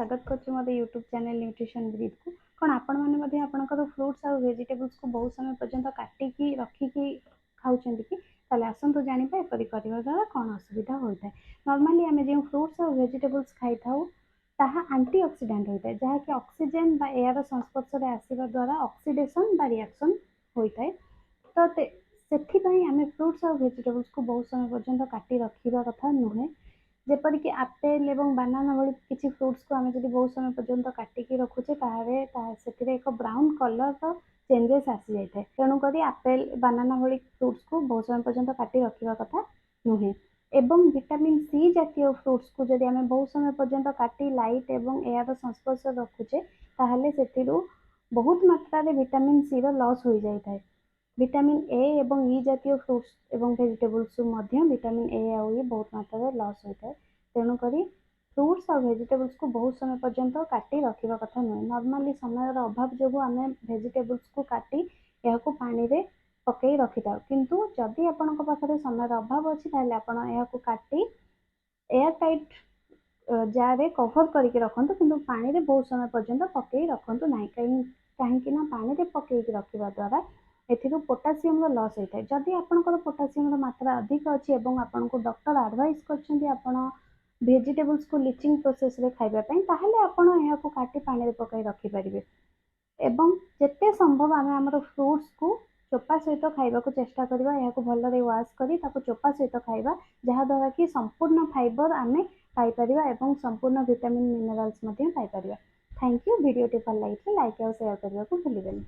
ସ୍ୱାଗତ କରୁଛି ମୋର ୟୁଟ୍ୟୁବ୍ ଚ୍ୟାନେଲ୍ ନ୍ୟୁଟ୍ରିସନ୍ ବ୍ରିଥ୍କୁ। କ'ଣ ଆପଣମାନେ ମଧ୍ୟ ଆପଣଙ୍କର ଫ୍ରୁଟ୍ସ ଆଉ ଭେଜିଟେବଲ୍ସକୁ ବହୁତ ସମୟ ପର୍ଯ୍ୟନ୍ତ କାଟିକି ରଖିକି ଖାଉଛନ୍ତି କି? ତାହେଲେ ଆସନ୍ତୁ ଜାଣିବା, ଏପରି କରିବା ଦ୍ୱାରା କ'ଣ ଅସୁବିଧା ହୋଇଥାଏ। ନର୍ମାଲି ଆମେ ଯେଉଁ ଫ୍ରୁଟ୍ସ ଆଉ ଭେଜିଟେବଲ୍ସ ଖାଇଥାଉ, ତାହା ଆଣ୍ଟି ଅକ୍ସିଡାଣ୍ଟ ହୋଇଥାଏ, ଯାହାକି ଅକ୍ସିଜେନ୍ ବା ଏୟାର ସଂସ୍ପର୍ଶରେ ଆସିବା ଦ୍ୱାରା ଅକ୍ସିଡେସନ୍ ବା ରିଆକ୍ସନ୍ ହୋଇଥାଏ। ତ ସେଥିପାଇଁ ଆମେ ଫ୍ରୁଟ୍ସ ଆଉ ଭେଜିଟେବଲ୍ସକୁ ବହୁତ ସମୟ ପର୍ଯ୍ୟନ୍ତ କାଟି ରଖିବା କଥା ନୁହେଁ। ଯେପରିକି ଆପେଲ୍ ଏବଂ ବାନାନା ଭଳି କିଛି ଫ୍ରୁଟ୍ସକୁ ଆମେ ଯଦି ବହୁତ ସମୟ ପର୍ଯ୍ୟନ୍ତ କାଟିକି ରଖୁଛେ, ତାହେଲେ ସେଥିରେ ଏକ ବ୍ରାଉନ୍ କଲର୍ର ଚେଞ୍ଜେସ୍ ଆସିଯାଇଥାଏ। ତେଣୁକରି ଆପେଲ୍, ବାନାନା ଭଳି ଫ୍ରୁଟ୍ସକୁ ବହୁତ ସମୟ ପର୍ଯ୍ୟନ୍ତ କାଟି ରଖିବା କଥା ନୁହେଁ। ଏବଂ ଭିଟାମିନ୍ ସି ଜାତୀୟ ଫ୍ରୁଟ୍ସକୁ ଯଦି ଆମେ ବହୁତ ସମୟ ପର୍ଯ୍ୟନ୍ତ କାଟି ଲାଇଟ୍ ଏବଂ ଏୟାର ସଂସ୍ପର୍ଶରେ ରଖୁଛେ, ତାହେଲେ ସେଥିରୁ ବହୁତ ମାତ୍ରାରେ ଭିଟାମିନ୍ ସିର ଲସ୍ ହୋଇଯାଇଥାଏ। ଭିଟାମିନ୍ ଏ ଏବଂ ଇ ଜାତୀୟ ଫ୍ରୁଟ୍ସ ଏବଂ ଭେଜିଟେବଲ୍ସରୁ ମଧ୍ୟ ଭିଟାମିନ୍ ଏ ଆଉ ଇ ବହୁତ ମାତ୍ରାରେ ଲସ୍ ହୋଇଥାଏ। ତେଣୁକରି ଫ୍ରୁଟ୍ସ ଆଉ ଭେଜିଟେବଲ୍ସକୁ ବହୁତ ସମୟ ପର୍ଯ୍ୟନ୍ତ କାଟି ରଖିବା କଥା ନୁହେଁ। ନର୍ମାଲି ସମୟର ଅଭାବ ଯୋଗୁଁ ଆମେ ଭେଜିଟେବଲ୍ସକୁ କାଟି ଏହାକୁ ପାଣିରେ ପକାଇ ରଖିଥାଉ। କିନ୍ତୁ ଯଦି ଆପଣଙ୍କ ପାଖରେ ସମୟର ଅଭାବ ଅଛି, ତାହେଲେ ଆପଣ ଏହାକୁ କାଟି ଏୟାର ଟାଇଟ୍ ଜାର୍ରେ କଭର୍ କରିକି ରଖନ୍ତୁ, କିନ୍ତୁ ପାଣିରେ ବହୁତ ସମୟ ପର୍ଯ୍ୟନ୍ତ ପକାଇ ରଖନ୍ତୁ ନାହିଁ। କାହିଁକି ନା ପାଣିରେ ପକାଇକି ରଖିବା ଦ୍ୱାରା ଏଥିରୁ ପୋଟାସିୟମର ଲସ୍ ହୋଇଥାଏ। ଯଦି ଆପଣଙ୍କର ପୋଟାସିୟମର ମାତ୍ରା ଅଧିକ ଅଛି ଏବଂ ଆପଣଙ୍କୁ ଡକ୍ଟର ଆଡ଼ଭାଇସ୍ କରିଛନ୍ତି ଆପଣ ଭେଜିଟେବଲ୍ସକୁ ଲିଚିଂ ପ୍ରୋସେସ୍ରେ ଖାଇବା ପାଇଁ, ତାହେଲେ ଆପଣ ଏହାକୁ କାଟି ପାଣିରେ ପକାଇ ରଖିପାରିବେ। ଏବଂ ଯେତେ ସମ୍ଭବ ଆମେ ଆମର ଫ୍ରୁଟ୍ସକୁ ଚୋପା ସହିତ ଖାଇବାକୁ ଚେଷ୍ଟା କରିବା। ଏହାକୁ ଭଲରେ ୱାଶ୍ କରି ତାକୁ ଚୋପା ସହିତ ଖାଇବା, ଯାହାଦ୍ୱାରା କି ସମ୍ପୂର୍ଣ୍ଣ ଫାଇବର ଆମେ ପାଇପାରିବା ଏବଂ ସମ୍ପୂର୍ଣ୍ଣ ଭିଟାମିନ୍, ମିନେରାଲ୍ସ ମଧ୍ୟ ପାଇପାରିବା। Thank you. ଭିଡ଼ିଓଟି ଭଲ ଲାଗିଥିଲେ ଲାଇକ୍ ଆଉ ସେୟାର କରିବାକୁ ଭୁଲିବେନି।